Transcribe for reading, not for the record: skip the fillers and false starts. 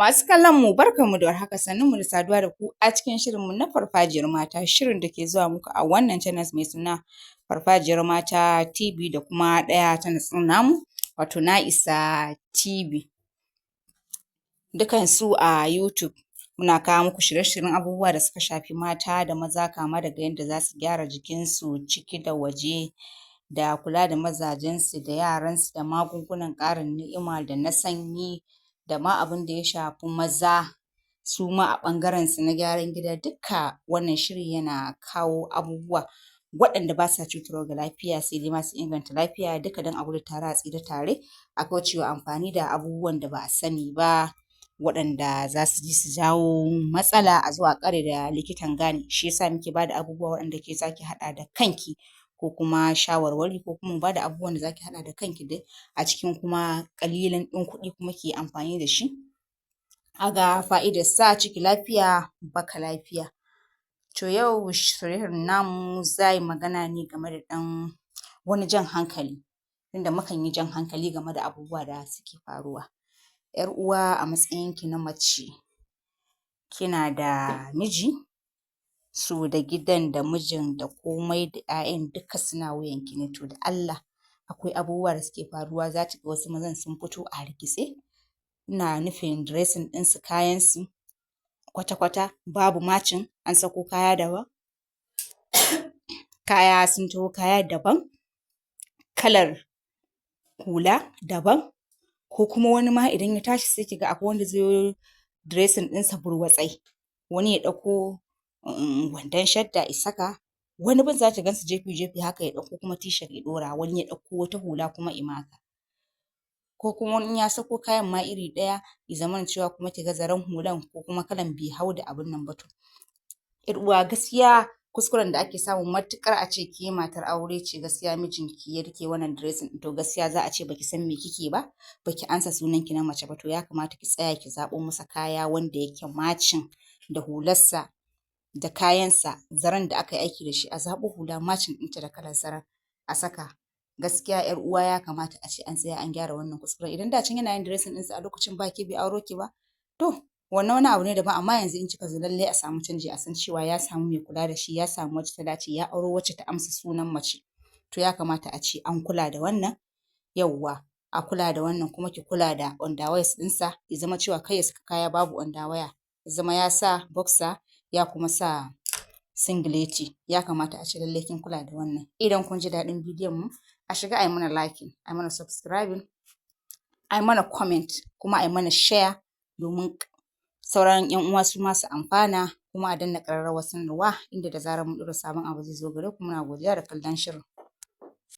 Masu kallon mu barkanmu da warhaka, sannunmu da saduwa da ku a cikin shirinmu na farfajiyar mata, shirin da ke zuwa muku a wannan channels mai suna farfajiyar mata TV da kuma ɗaya channels ɗin namu wato Na'isa TV. Dukansu a YouTube. Muna kawo muku shirye-shiryen abubuwa da suka shafi mata da maza kama daga yadda za su gyara jikinsu ciki da waje da kula da mazajensu da yaransu da magungunan ƙarin ni'ima da na sanyi da ma abin da ya shafi maza su ma a ɓangarensu na gyaran gida duka wannan shiri yana kawo abubuwa waɗanda ba sa cutarwa ga lafiya sai dai ma su inganta lafiya duka don a gudu tare a tsira tare a kauce wa amfani da abubuwan da ba a sani ba waɗanda za su je su jawo matsala a zo a ƙare da likitan gane. Shi ya sa muke ba da abubuwa waɗanda ke za ki haɗa da kanki ko kuma shawarwari ko kuma mu ba da abubuwan da za ki haɗa da kanki dai a cikin kuma ƙalilan ɗin kuɗi kuma ki yi amfani da shi a ga fa'idarsa ciki lafiya baka lafiya. To yau shirin namu za yi magana ne game da ɗan wani jan hankali, tunda mukan yi jan hankali game da abubuwa da suke faruwa. ‘Yar uwa a matsayinki na mace kina da miji, so da gidan da mijin da komai da ‘ya'yan duka suna wuyanki ne, to da Allah akwai abubuwa da suke faruwa za ki ga wasu mazan sun fito a hargitse, ina nufin dressing ɗinsu, kayansu kwata-kwata babu matching, an sako kaya daban, kaya sun taho kaya daban, kalar hula daban, ko kuma wani ma idan ya tashi sai ki ga akwai wanda zai yo dressing ɗinsa burwatsai, wani ya ɗauko wandon shadda ya saka, wani bin za ki gansu jefi-jefi haka ya ɗauko kuma T-shirt ya ɗora, wani ya ɗauko wata hula kuma ya maka. Ko kuma wani in ya sako kayan ma iri ɗaya ya zamana cewa kuma ki ga zaren hulan ko kuma kalan bai hau da abun nan ba to. ‘Yar uwa gaskiya kuskuren da ake samu matuƙar a ce ke matar aure ce gaskiya mijinki ya riƙe wannan dressing ɗin to gaskiya za a ce baki san me kike ba, baki amsa sunanki na mace ba, to ya kamata ki tsaya ki zaɓo masa kaya wanda yake matching da hularsa da kayansa, zaren da aka yi aiki da shi a zaɓo hula matching ɗinta da kalar zaren a saka. Gaskiya ‘yar uwa ya kamata a ce an tsaya an gyara wannan kuskuren. Idan da can yana yin dressing ɗinsa a lokacin ba ke bai auro ki ba, to wannan wani abu ne daban amma yanzu in kika zo lallai a samu canji a san cewa ya samu mai kula da shi, ya samu wacce ta dace, ya auro wacce ta amsa sunan mace. To ya kamata a ce an kula da wannan, yawwa a kula da wannan kuma ki kula da underwears ɗinsa ya zama cewa kar ya saka kaya babu underwear, ya zama ya sa boxer ya kuma sa singileti. Ya kamata a ce lallai kin kula da wannan. Idan kun ji daɗin bidiyon mu, a shiga a yi mana liking, a yi mana subscribing, a yi mana comment kuma a yi mana share domin sauran ‘yan uwa su ma su amfana kuma a danna ƙararrawar sanarwa inda da zarar mun ɗora sabon abu zai zo gare ku. Muna godiya da kallon shirin.